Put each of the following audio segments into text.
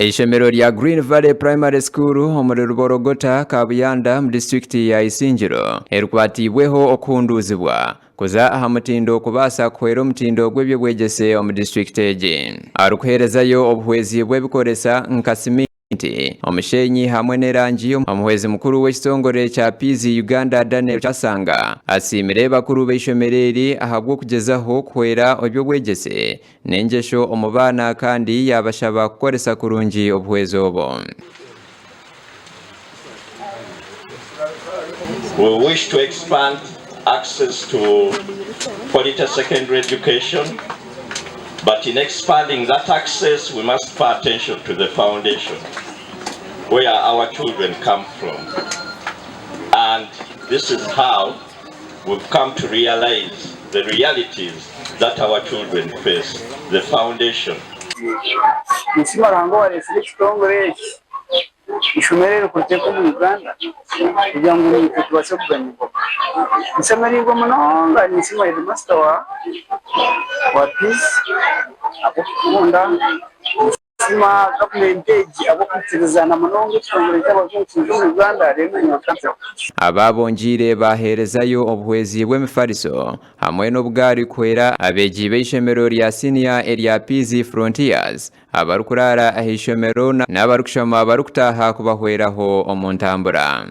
Eishomero rya Green Valley Primary School omuri Ruborogota, Kabuyanda omu disiturikiti ya Isingiro erikwatiibweho okuhunduuzibwa kuza aha mutindo kubaasa kuhwera omutindo gw'eby'obwegyese omu disiturikiti egi. Arikuheerezayo obuhwezi bw'ebikoresa nka siminti, omushenyi hamwe n'erangi, omuhwezi mukuru w'ekitongore kya Peas Uganda Daniel Kyasanga asiimire bakuru b'eishomero eri ahabw'okugyezaho kuhwera eby'obwegyese n'engyesho omu baana kandi yaabashaba kukoresa kurungi obuhwezi obu. We wish to expand access to quality secondary education but in expanding that access we must pay attention to the foundation where our children come from and this is how we've come to realize the realities that our children face, the foundation. Ninsiima Ruhanga owareetsire ekitongore eki, eishomero eri kuriteeka omu Uganda kugira ngu naitwe tubaase kuganyirwa. Nshemereirwe munonga ninsiima heedimasita wa Peace ahabw'okukunda. Ninsiima gavumenti egi ahabw'okwikiriza na munonga ekitongore ky'abajungu kiija omu Uganda reero nainye bakanteraho. Aba bongyeire baaheerezayo obuhwezi bw'emifariso hamwe n'obugaari kuhwera abeegi b'eishomero rya siniya erya Peas Frontiers abarikuraara ah'eishomero n'abarikushoma barikutaaha kubahweraho omu ntambura.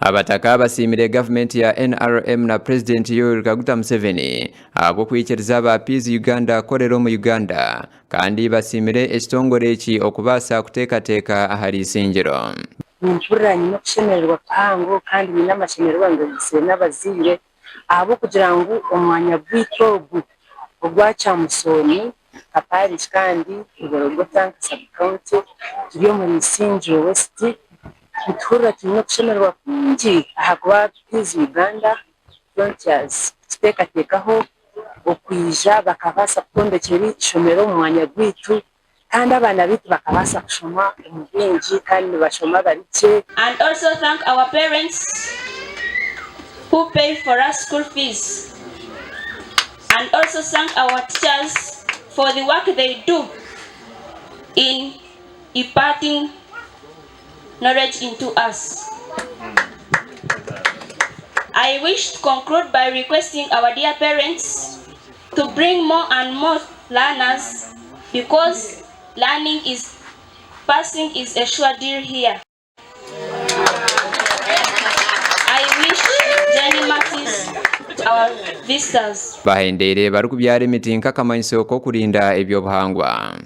Abataka basiimire gavumenti ya NRM na Purezidenti Yoweri Kaguta Museveni ahabw'okwikiriza aba Peas Uganda kukorera omu Uganda kandi basiimire ekitongore eki okubaasa kuteekateeka ahari Isingiro. Nimpurira nyine okushemererwa kuhango kandi nyine amashemererwa ngarugisiire n'abazaire ahabw'okugira ngu omwanya gwaitu ogu ogwa Kyamusooni nka parish kandi Ruborogota nka sub county turi omuri Isingiro West nituhurira twine okushemererwa kwingi ahakuba Peas Uganda Frontiers kututeekateekaho okwija bakabaasa kutwombekyera eishomero omu mwanya gwaitu kandi abaana baitu bakabaasa kushoma omu bwingi kandi nibashoma bari gye. And also thank our parents who pay for us school fees and also thank our teachers for the work they do in imparting knowledge into us. I wish to conclude by requesting our dear parents to bring more and more learners because learning is passing is a sure deal here. I wish journey mercies to our visitors. Bahendeire barikubyara emiti nk'akamanyiso k'okurinda eby'obuhangwa.